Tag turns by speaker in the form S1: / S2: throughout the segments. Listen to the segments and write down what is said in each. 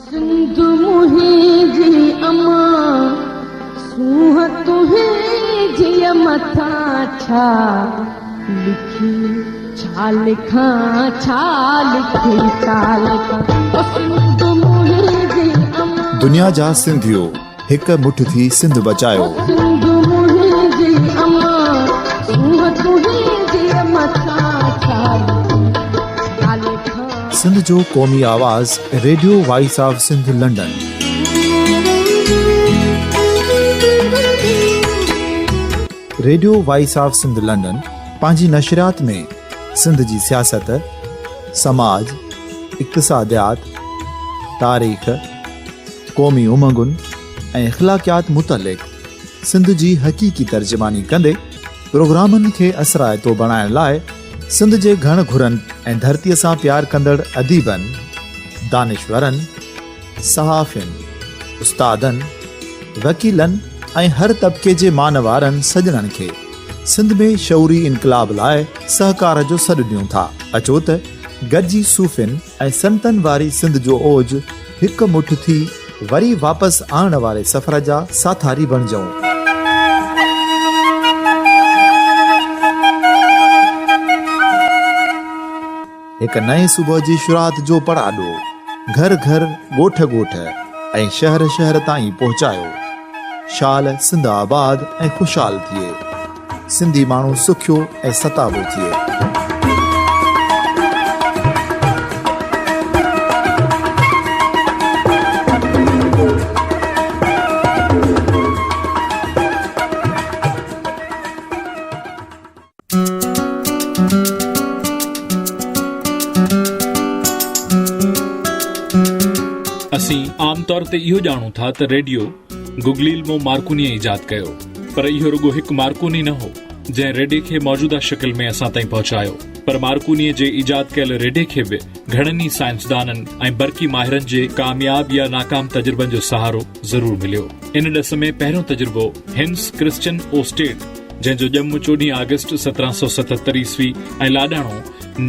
S1: سنڌ منهنجي امان، سونهن تنهنجيء مٿان ڇا لکي، ڇا لکان، ڇا لکي، ڇا لکان، او سنڌ منهنجي امان.
S2: دنيا جا سنڌيو هڪ مٺ ٿي سنڌ بچايو.
S1: او سنڌ منهنجي امان، سونهن تنهنجيء مٿان ڇا لکي، ڇا لکان.
S2: سنڌ جو قومي آواز radio voice of Sindh London. Radio voice of Sindh London پنهنجي نشريات ۾ سنڌ جي سياست، سماج، اقتصاديات، تاريخ، قومي امنگن ۽ اخلاقيات متعلق سنڌ جي حقيقي ترجماني ڪندي پروگرامن کي اثرائتو بڻائڻ لاء سنڌ جي گهڻ گهرن ۽ ڌرتيء سان پيار ڪندڙ اديبن، دانشورن، صحافين، استادن، وڪيلن ۽ هر طبقي جي مان وارن سڄڻن کي سنڌ ۾ شعوري انقلاب لاء سهڪار جو سڏ ڏيون ٿا. اچو ته گڏجي صوفين ۽ سنتن واري سنڌ جو اوج هڪ مٺ ٿي وري واپس آڻڻ واري سفر جا ساٿاري بڻجون. هڪ نئين صبح جي شروعات جو پڙاڏو گهر گهر، ڳوٺ ڳوٺ ۽ شهر شهر تائين پهچايو. شال سنڌ آباد ۽ خوشحال ٿئي. سنڌي ماڻهو سکيو ۽ ستابو ٿئي.
S3: اسين عام طور تي اهو ڄاڻون ٿا ته ريڊيو گگليلمو مارڪونيء ايجاد ڪيو، پر اهو رڳو هڪ مارڪوني نه هو، جنهن ريڊي کي موجوده شڪل ۾ اسان تائين پهچايو، پر مارڪونيء جي ايجاد ڪيل ريڊي کي به گهڻن ئي سائنسدانن ۽ برقي ماهرن جي ڪامياب يا ناڪام تجربن جو سهارو ضرور مليو. ان ڏس ۾ پهريون تجربو هنس ڪرسچن اوسٽيڊ، جنهن جو ڄم چوڏهين آگسٽ 1777 عيسوي ۽ لاڏاڻو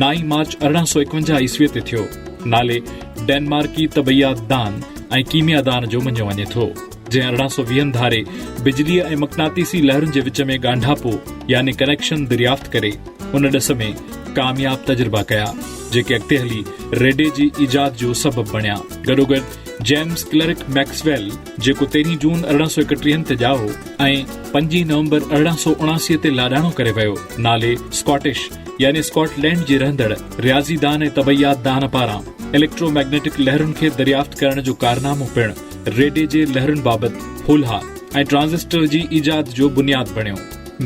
S3: نائين مارچ 1851 عيسويء تي ٿيو، نالي ڊينمارڪي طبعيات دان ۽ ڪيميا دان جو مڃيو وڃي ٿو، جنهن ارڙهن سو ويهن ڌاري بجليء ۽ مقناطيسي لهرن جي وچ ۾ ڳانڍاپو يعني ڪنيڪشن دريافت ڪري ان ڏس ۾ ڪامياب تجربا ڪيا، جيڪي اڳتي هلي ريڊي جي ايجاد جو سبب بڻيا. گڏوگڏ جيمز ڪلرڪ ميڪسويل، جيڪو تيرهين جون ارڙهن سو ايڪٽيهن تي ڄائو ۽ پنجين نومبر ارڙهن سو اڻاسي تي لاڏاڻو ڪري ويو، نالي اسڪاٽش يعني اسڪاٽ لينڊ جي رهندڙ رياضي دان ۽ طبعيات دان پاران اليڪٽرو مئگنيٽڪ لهرن کي دريافت ڪرڻ جو ڪارنامو پڻ ريڊي جي لهرن بابت ڦولها ۽ ٽرانزسٽر جي ايجاد جو بنياد بڻيو.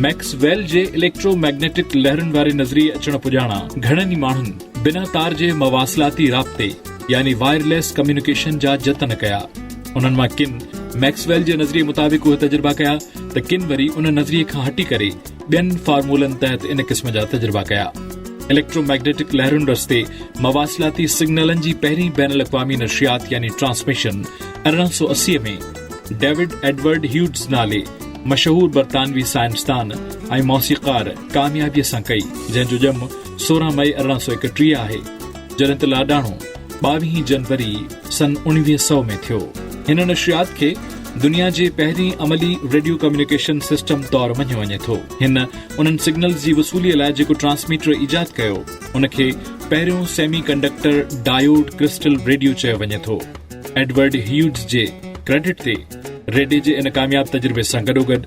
S3: ميڪس ويل جي اليڪٽرو مئگنيٽڪ لهرن واري نظريي اچڻ پڄاڻان گهڻن ئي ماڻهن بنا تار جي مواصلاتي رابطي يعني وائرليس ڪميونيڪيشن جا جتن ڪيا. انهن مان ڪن ميڪس ويل جي نظريي مطابق اهي تجربا ڪيا ته ڪن وري ان نظريي کان هٽي ڪري ٻين فارمولن تحت ان قسم جا تجربا ڪيا. اليڪٽرو مئگنيٽڪ لهرن رستي مواصلاتي سگنلن جي پهرين بين الاقوامي نشريات يعني ٽرانسميشن 1880 ۾ ڊيوڊ ايڊورڊ هيوڊز نالي مشهور برطانوي سائنسدان ۽ موسيقار ڪاميابيء سان ڪئي، جنهن جو ڄم 16 مئي 1831 آهي، جڏهن ته لاڏاڻو ٻاويهين جنوري سن 1900 ۾ ٿيو. هن نشريات کي دنيا جي پهرين عملي ريڊيو ڪميونيڪيشن سسٽم طور مڃيو وڃي ٿو. هن انهن سگنلز جي وصوليء لاء جيڪو ٽرانسميٽر ايجاد ڪيو، ان کي پهريون semi conductor diode crystal radio چيو وڃي ٿو. ايڊورڊ هيوز جي ڪريڊٽ تي ريڊيي جي ان ڪامياب تجربي سان گڏوگڏ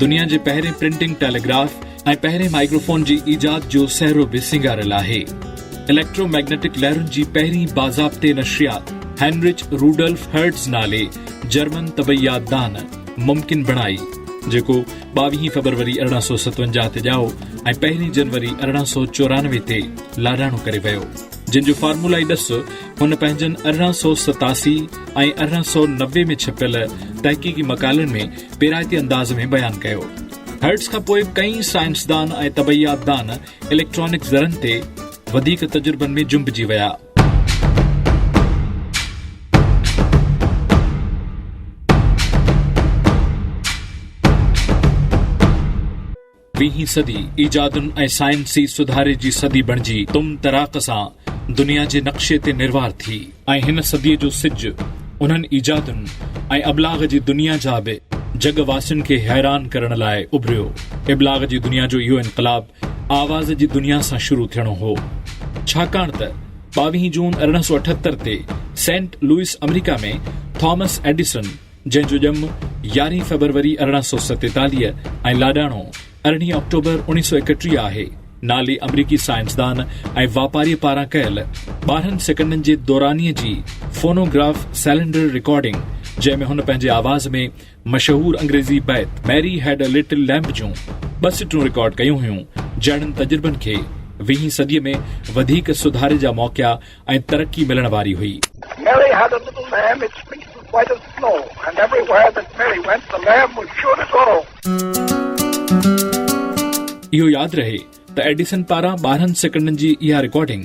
S3: دنيا جي پهرين پرنٽنگ ٽيليگراف ۽ پهرين مائڪروفون جي ايجاد جو سهرو به سينگاريل آهي. اليڪٽرو مئگنيٽڪ لهرن جي پهرين باضابطي نشريات هينرچ روڊلف هرٽز نالي جرمن طبعيات دان ممڪن بڻائي، جيڪو ٻاويهين فبروري 1857 تي ڄائو ۽ پهرين جنوري 1894 تي لاڏاڻو ڪري ويو، جن جو فارمولائي ڏس هن پنهنجن 1887 ۽ 1890 ۾ ڇپيل تحقيقي مقالن ۾ پيرائتي انداز ۾ بيان ڪيو. هرٽز کان پوء ڪئين سائنسدان ۽ طبعيات دان اليڪٽرانڪ ذرن تي وڌيڪ تجربن ۾ جنبجي ويا. ويهين صدي ايجادن ۽ سائنسي سڌاري جي صدي بڻجي تم طراق سان دنيا جي نقشي تي نروار ٿي ۽ هن صديء جو سج انهن ايجادن ۽ ابلاغ جي دنيا جا به جڳ واسين کي حيران ڪرڻ لاء اڀريو. ابلاغ جي دنيا جو اهو انقلاب آواز جي دنيا سان شروع ٿيڻو هو. ڇاڪاڻ ته ٻاويهين جون 1878 تي سينٽ لوئس آمريڪا ۾ ٿامس ايڊيسن، جنهن جو ڄم يارهين فيبروري 1847 ۽ لاڏاڻو ارڙهين آڪٽوبر 1931 آهي، نالي آمريڪي سائنسدان ۽ واپاريء پاران ڪيل ٻارهن سيڪنڊن جي دورانيي جي فونوگراف سيلنڊر رڪارڊنگ، جنهن ۾ هن پنهنجي آواز ۾ مشهور انگريزي بيت Mary had a little lamb جون ٻه سٽون رڪارڊ ڪيون هيون، جهڙن تجربن کي ويهين صديء ۾ وڌيڪ سڌاري جا موقعا ۽ ترقي ملڻ واري هئي.
S4: Mary had a little lamb, its fleece was white as snow, and everywhere that Mary went, the lamb was sure to go.
S3: اهو ياد رهي ته ايڊيسن پاران 12 سيڪنڊن جي اها رڪارڊنگ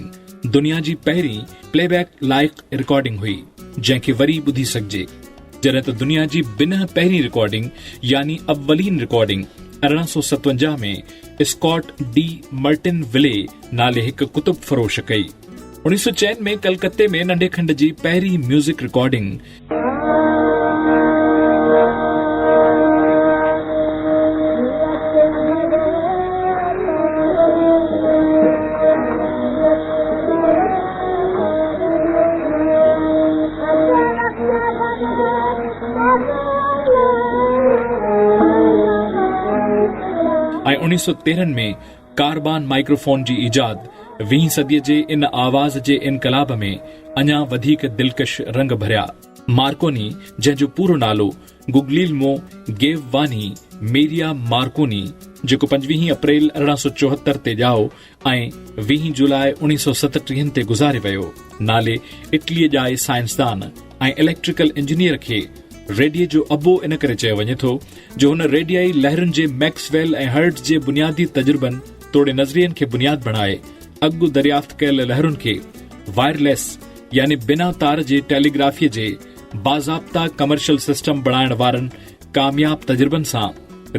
S3: دنيا جي پهرين پلي بيڪ لائق رڪارڊنگ هئي، جنهن کي وري ٻڌي سگهجي. جڏهن ته دنيا جي بنهه پهرين رڪارڊنگ يعني اولين رڪارڊنگ 1857 ۾ اسڪاٽ ڊي مرٽن ولي نالي هڪ ڪتب فروش ڪئي. 1904 ۾ ڪلڪتي ۾ ننڍي کنڊ جي پهرين ميوزڪ رڪارڊنگ ۽ 1913 ۾ ڪاربان مائڪروفون جي ايجاد ويهين صديء جي ان آواز جي انقلاب ۾ اڃا وڌيڪ دلڪش رنگ ڀريا. مارڪوني، جنهن جو پورو نالو گگليلمو گيوواني ميريا مارڪوني، جيڪو پنجويهين اپريل 1874 تي ڄائو ۽ ويهين جولاء 1937 تي گذاري ويو، نالي اٽليء ڄائي سائنسدان ۽ اليڪٽريڪل انجنيئر کي ريڊيي جو ابو ان ڪري چيو وڃي ٿو جو هن ريڊيائي لهرن جي ميڪس ويل ۽ هرٽز جي بنيادي تجربن توڙي نظرين کي بنياد بڻائي اڳ دريافت ڪيل لهرن کي وائرليس يعني بنا تار جي ٽيليگرافيء جي باضابطا ڪمرشل سسٽم بڻائڻ وارن ڪامياب تجربن سان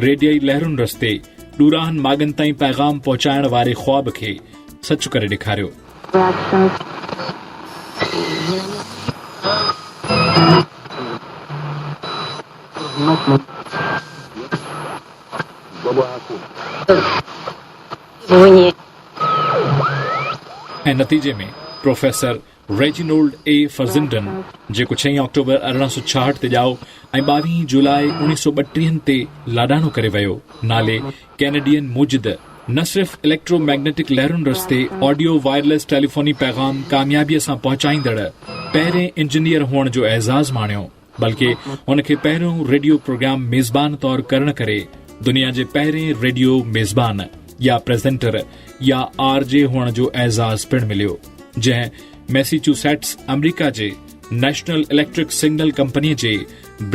S3: ريڊيائي لهرن رستي ڏوراهن ماڳن تائين پيغام پهچائڻ واري خواب کي سچ ڪري ڏيکاريو. ۽ نتيجي ۾ پروفيسر ريجينولڊ اي فرزنڊن، جيڪو ڇهين آڪٽوبر 1866 تي ڄائو ۽ ٻاويهين جولاء 1932 تي لاڏاڻو ڪري ويو، نالي ڪينيڊين موجد نه صرف اليڪٽرو مئگنيٽڪ لهرن رستي آڊيو وائرليس ٽيليفوني پيغام ڪاميابيء سان پهچائيندڙ پهرين انجنيئر هئڻ جو اعزاز ماڻيو، بلڪه هن کي پهريون ريڊيو پروگرام ميزبان طور ڪرڻ ڪري دنيا جي پهرين ريڊيو ميزبان يا پريزنٽر يا آر جي هئڻ جو اعزاز پڻ مليو، جنهن ميسيچوسيٽس آمريڪا جي نيشنل اليڪٽرڪ سگنل ڪمپني جي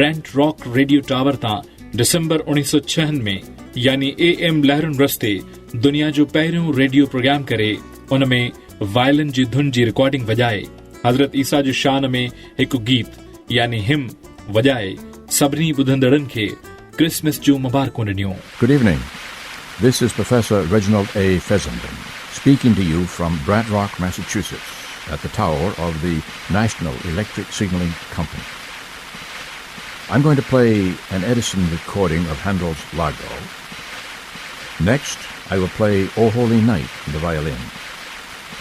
S3: برينٽ راڪ ريڊيو ٽاور تان ڊسمبر 1906 ۾ يعني اي ايم لهرن رستي دنيا جو پهريون ريڊيو پروگرام ڪري ان ۾ وائلن جي ڌن جي رڪارڊنگ وڄائي حضرت عيسيٰ جي شان ۾ هڪ گيت يعني هم وڄائي سڀني ٻڌندڙن کي ڪرسمس جون مبارڪون ڏنيون.
S5: Good evening. This is Professor Reginald A. Fessenden speaking to you from Brant Rock, Massachusetts, at the tower of the National Electric Signaling Company. I'm going to play an Edison recording of Handel's Largo. Next, I will play O Holy Night on the violin,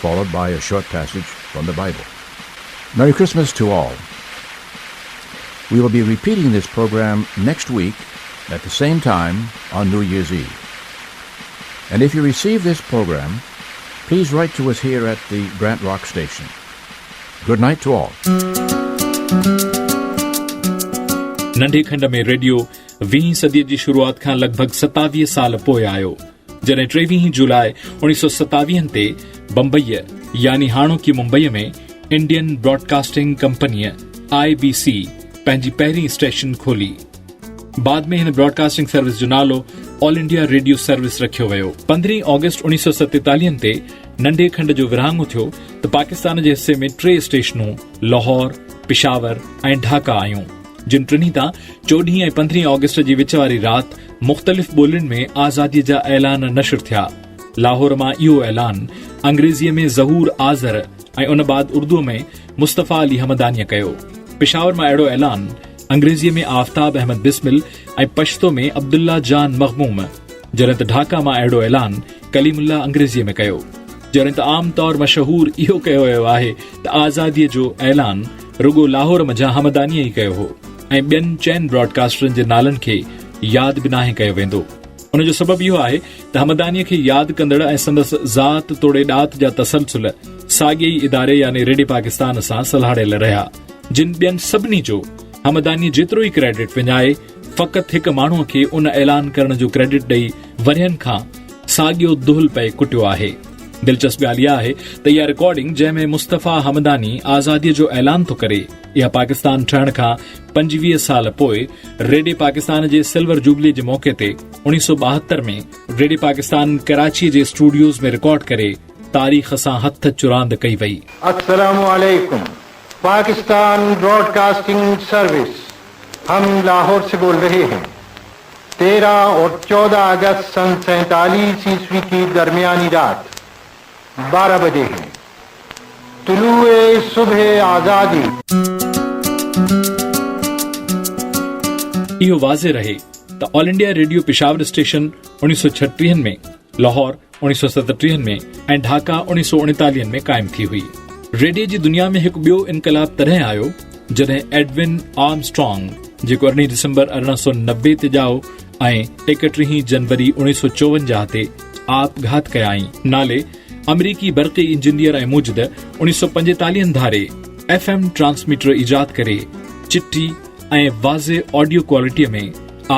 S5: followed by a short passage from the Bible. Merry Christmas to all. We will be repeating this program next week at the same time on New Year's Eve. And if you receive this program, please write to us here at the Brant Rock Station. Good night to all.
S3: ننڍي کنڊ ۾ radio ويهين صديء جي شروعات کان لڳ ڀڳ ستاويهه سال پوء آيو، جڏهن ٽيويهين جولاء اوڻيهه سؤ ستاويهن تي بمبئيء يعني هاڻوڪي ممبئيء ۾ انڊين براڊڪاسٽنگ ڪمپنيء، آء بي سي، پنهنجي پهرين اسٽيشن کولي. بعد ۾ هن براڊڪاسٽنگ سروس جو نالو آل انڊيا ريڊيو سروس رکيو ويو. پندرهين آگسٽ اوڻيهه سؤ ستيتاليهن تي ننڍي کنڊ جو ورهاڱو ٿيو ته پاڪستان جي حصي ۾ ٽي اسٽيشنون لاهور، پشاور ۽ ڍاڪا آيون، جن ٽنهي تان چوڏهين ۽ پندرهين آگسٽ جي وچ واري رات مختلف ٻولين ۾ آزادي جا اعلان نشر ٿيا. لاهور مان اهو اعلان انگريزيء ۾ ظهور آذر ۽ ان بعد اردوء ۾ مصطفيٰ علي همدانيء ڪيو. پشاور مان اهڙو اعلان انگريزيء ۾ آفتاب احمد بسمل ۽ پشتو ۾ عبدالله جان مغموم، جڏهن ته ڍاڪا مان اهڙو اعلان ڪليم الله انگريزيء ۾ ڪيو. جڏهن ته عام طور مشهور اهو ڪيو ويو آهي ته آزاديء جو اعلان رڳو لاهور منجهان همدانيء ئي ڪيو هو ۽ ٻين چئن براڊڪاسٽرن جي نالن کي ياد به ناهي ڪيو ويندو. ان جو سبب اهو آهي ته همدانيء کي ياد ڪندڙ ۽ سندس ذات توڙي ڏات جا تسلسل ساڳئي ئي اداري يعني ريڊيو پاڪستان سان سلهاڙيل رهيا، جن ٻين سڀني جو همدانيء جيترو ئي ڪريڊٽ وڃائي فقط هڪ ماڻهوء کي ان اعلان ڪرڻ جو ڪريڊٽ ڏئي ورهين کان ساڳيو دهل پئي ڪٽيو آهي. دلچسپ ڳالهه اها آهي ته اها رڪارڊنگ جنهن ۾ مصطفيٰ همداني آزاديء جو اعلان ٿو ڪري، اها پاڪستان ٺهڻ کان 25 سال پوء ريڊيو پاڪستان جي سلور جوبلي جي موقعي تي 1972 ۾ ريڊيو پاڪستان ڪراچي جي اسٽوڊيوز ۾ رڪارڊ ڪري تاريخ سان هٿ چراند ڪئي وئي.
S6: السلام عليڪم پاڪستان براڊڪاسٽنگ سروس هم لاهور سي بول رهي هين 13 اور 14 اگست سن 47 عيسوي ڪي درمياني رات 12 بجي هين طلوع صبح آزادي.
S3: اهو واضح رهي ته all India radio Peshawar station 1936 ۾، Lahore 1937 ۾ ۽ Dhaka 1939 ۾ قائم ٿي هئي. ريڊيي جي دنيا ۾ هڪ ٻيو انقلاب تڏهن آيو جڏهن ايڊون آرمسٽرانگ جيڪو 18 ڊسمبر 1890 تي ڄائو ۽ 31 جنوري 1954 تي آپگهات ڪيائين نالي آمريڪي برقي انجنيئر ۽ موجد 1945 ڌاري ايف ايم ٽرانسميٽر ايجاد ڪري چٽي ۽ واضح آڊيو ڪوالٽيء ۾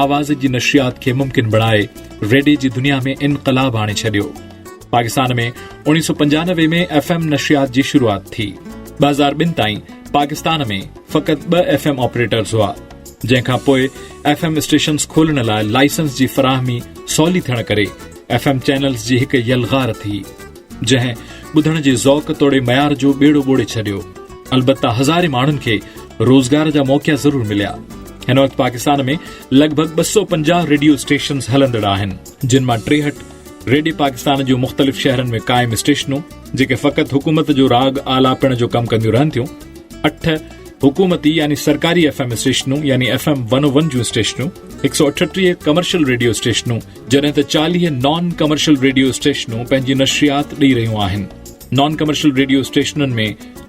S3: آواز جي نشريات کي ممڪن بڻائي ريڊيي جي دنيا ۾ انقلاب آڻي ڇڏيو. پاڪستان ۾ 1995 ۾ ايف ايم نشريات جي شروعات ٿي. 2002 تائين پاڪستان ۾ فقط ٻه ايف ايم آپريٽرز هئا، جنهن کان پوء ايف ايم اسٽيشنز کولڻ لاء لائسنس جي فراهمي سولي ٿيڻ ڪري ايف ايم چينلز جي هڪ يلغار ٿي، جنهن ٻڌڻ جي ذوق توڙي معيار جو ٻيڙو ٻوڙي ڇڏيو. البته هزارين ماڻهن کي روزگار جا موقعا ضرور مليا. هن وقت پاڪستان ۾ لڳ ڀڳ 250 ريڊيو اسٽيشنز هلندڙ آهن، جن مان 63 ريڊيو پاڪستان جون مختلف شهرن ۾ قائم اسٽيشنون، جيڪي فقط حڪومت جو راڳ آلاپڻ جو ڪم ڪنديون رهن ٿيون، اٺ حڪومتي يعني سرڪاري ايف ايم اسٽيشنون يعني ايف ايم ون او ون جون اسٽيشنون، 138 ڪمرشل ريڊيو اسٽيشنون، جڏهن ته 40 نان ڪمرشل ريڊيو اسٽيشنون پنهنجي نشريات ڏئي رهيون آهن. نان ڪمرشل ريڊيو اسٽيشنن ۾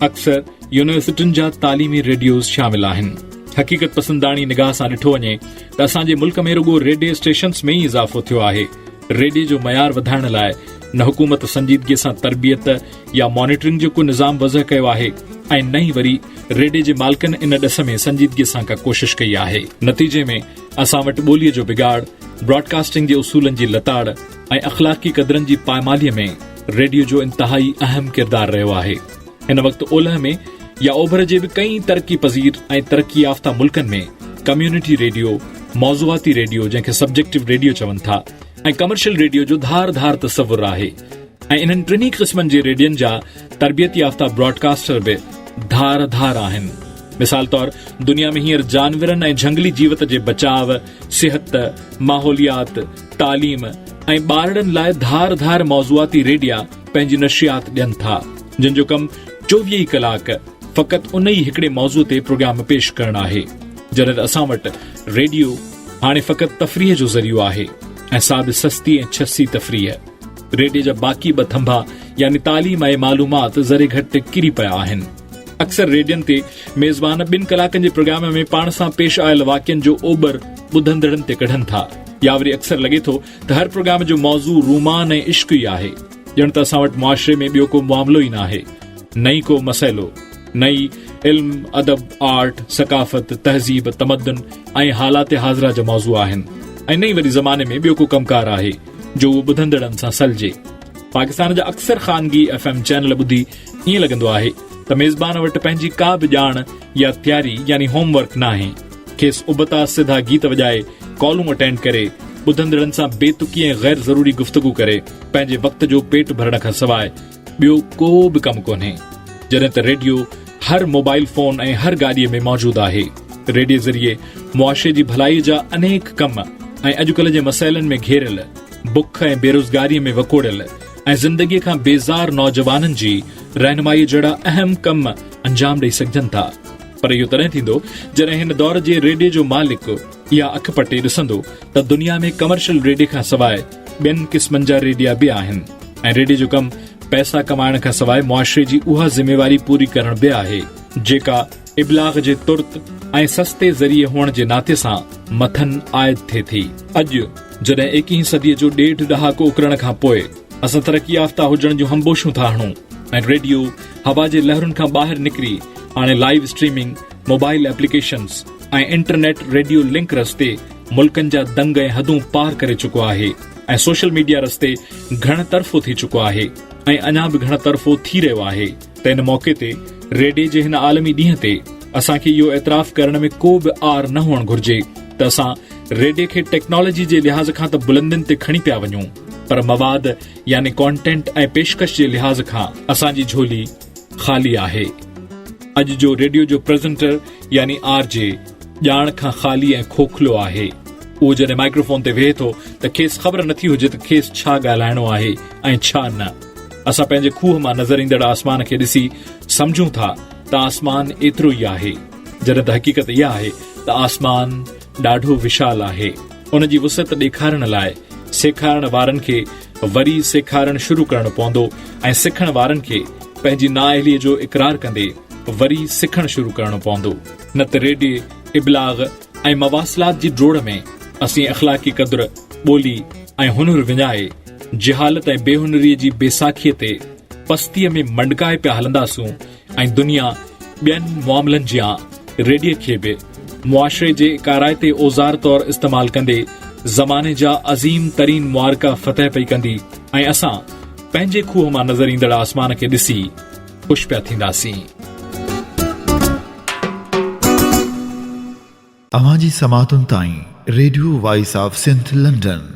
S3: اڪثر يونيورسٽين جا تعليمي ريڊيوز شامل آهن. حقيقت پسنداڻي نگاهه سان ڏٺو وڃي ته اسان جي ملڪ ۾ رڳو ريڊيو اسٽيشنز ۾ ئي اضافو ٿيو آهي. ريڊيو جو معيار وڌائڻ لاء نه حڪومت سنجيدگي سان تربيت يا مانيٽرنگ جو ڪو نظام وضع ڪيو آهي ۽ نه ئي وري ريڊيو جي مالڪن ان ڏس ۾ سنجيدگي سان ڪا ڪوشش ڪئي آهي. نتيجي ۾ اسان وٽ ٻوليء جو بگاڙ، براڊڪاسٽنگ جي اصولن جي لتاڙ ۽ اخلاقي قدرن جي پائماليء ۾ ريڊيو جو انتهائي اهم ڪردار رهيو آهي. هن وقت اولهه ۾ يا اوڀر جي به ڪئين ترقي پذير ۽ ترقي يافته ملڪن ۾ ڪميونٽي ريڊيو، موضوعاتي ريڊيو جنهن کي سبجيڪٽو ريڊيو چون ٿا ۽ ڪمرشل ريڊيو جو ڌار ڌار تصور آهي ۽ انهن ٽنهي قسمن جي ريڊين جا تربيت يافته براڊڪاسٽر به ڌار ڌار آهن. مثال طور دنيا ۾ هينئر جانورن ۽ جهنگلي جيوت جي بچاء، صحت، ماحوليات، تعليم ۽ ٻارڙن لاء ڌار ڌار موضوعاتي ريڊيا پنهنجي نشريات ڏين ٿا، جن جو ڪم 24 ئي ڪلاڪ فقط ان ئي هڪڙي موضوع تي پروگرام پيش ڪرڻ آهي. جڏهن ته اسان وٽ ريڊيو هاڻي فقط تفريح جو ذريعو آهي ۽ سا به سستي ۽ ڇسي تفريح. ريڊيي جا باقي ٻه ٿنڀا يعني تعليم ۽ معلومات ذري گهٽ ڪري پيا آهن. اڪثر ريڊين تي ميزبان ٻن ڪلاڪن جي پروگرام ۾ پاڻ سان پيش آيل واقعن جو اوٻر ٻڌندڙن تي ڪڍن ٿا يا وري اڪثر لڳي ٿو ته هر پروگرام جو موضوع رومان ۽ عشق ئي آهي. ڄڻ ته اسان وٽ معاشري ۾ ٻيو ڪو معاملو ئي ناهي، نه ئي ڪو مسئلو، نه ئي علم، ادب، آرٽ، ثقافت، تهذيب، تمدن ۽ حالات حاضره جا موضوع آهن ۽ نه ئي وري زماني ۾ ٻيو ڪو ڪم ڪار آهي جو اهو ٻڌندڙن سان سلجي. پاڪستان جا اڪثر خانگي ايف ايم چينل ٻڌي ائين لڳندو آهي ته ميزبان وٽ پنهنجي ڪا به ڄاڻ يا تياري يعني هوم ورڪ ناهي. کيس ابتا سڌا گيت وڄائي ڪالون اٽينڊ ڪري ٻڌندڙن سان بي تڪي ۽ غير ضروري گفتگو ڪري پنهنجي وقت جو پيٽ ڀرڻ کان سواء ٻيو ڪو به ڪم ڪونهي. جڏهن ته ريڊيو هر موبائل فون ۽ هر گاڏيء ۾ موجود آهي. ريڊيي ذريعي معاشري جي ڀلائي جا انيڪ ڪم ۽ اڄڪلهه جي مسئلن ۾ گهيريل، بک ۽ بيروزگاريء ۾ وڪوڙيل ۽ زندگيء کان بيزار نوجوانن جي رهنمائيء جهڙا اهم ڪم انجام ڏئي سگهجن ٿا. پر اهو تڏهن ٿيندو جڏهن هن دور جي ريڊيي جو مالڪ اها اک پٽي ڏسندو ته دنيا ۾ ڪمرشل ريڊيي کان سواء ٻين قسمن جا ريڊيا به آهن ۽ ريڊيي جو ڪم پئسا ڪمائڻ کان سواء معاشري جي اها ذميواري پوري ڪرڻ به آهي جيڪا ابلاغ جي ترت ۽ سستي ذريعي هئڻ جي ناتي سان مٿن عائد ٿئي ٿي. اڄ جڏهن ايڪيهين صديء جو ڏيڍ ڏهاڪو اڪرڻ کان پوء اسان ترقي يافته هجڻ جون هنبوشيون ٿا هڻون ۽ ريڊيو هوا جي لهرن کان ٻاهر نڪري هاڻي live streaming, mobile applications ۽ internet radio link رستي ملڪن جا دنگ ۽ حدون پار ڪري چڪو آهي ۽ سوشل ميڊيا رستي گهڻ طرفو ٿي چڪو آهي ۽ اڃا به گهڻ طرفو ٿي رهيو آهي ته ان موقعي تي ريڊيي جي هن عالمي ڏينهن تي اسان کي اهو اعتراف ڪرڻ ۾ ڪو به عار نه هئڻ گهرجي ته اسان ريڊيي کي ٽيڪنالاجي جي لحاظ کان ته بلندين تي کڻي پيا وڃون پر مواد يعني ڪانٽينٽ ۽ پيشڪش جي لحاظ کان اسان جي جهولي خالي آهي. اڄ جو ريڊيو جو پريزنٽر يعني آر جي ڄاڻ کان خالي ۽ کوکلو آهي. اهو جڏهن مائڪروفون تي ويهي ٿو ته کيس خبر نٿي هجي ته کيس ڇا ڳالهائڻو آهي ۽ ڇا نه. اسان پنهنجي کوهه مان نظر ايندڙ آسمان کي ڏسي سمجهون ٿا ته آسمان ايترو ئي آهي. جڏهن ته حقيقت اها آهي ته آسمان ڏاڍو وشال آهي. ان جي وسعت ڏيکارڻ لاء سيکارڻ وارن کي وري سيکارڻ شروع ڪرڻو پوندو ۽ سکڻ وارن کي پنهنجي نااهليء جو اقرار ڪندي وري سکڻ شروع ڪرڻو پوندو. نه ته ريڊيي، ابلاغ ۽ مواصلات جي ڊوڙ ۾ اسين اخلاقي قدر، ٻولي ۽ هنر وڃائي جهالت ۽ بي هنريء جي بيساکيء تي پستيء ۾ منڊڪائي پيا هلنداسون ۽ دنيا ٻين معاملن جيان ريڊيي کي به معاشري جي ڪارائتي اوزار طور استعمال ڪندي زماني جا عظيم ترين معرڪا فتح پئي ڪندي ۽ اسان پنهنجي کوهه مان نظر ايندڙ آسمان کي ڏسي خوش پيا ٿينداسين.
S2: اوهان جي سماعتن تائين radio voice of Sindh London.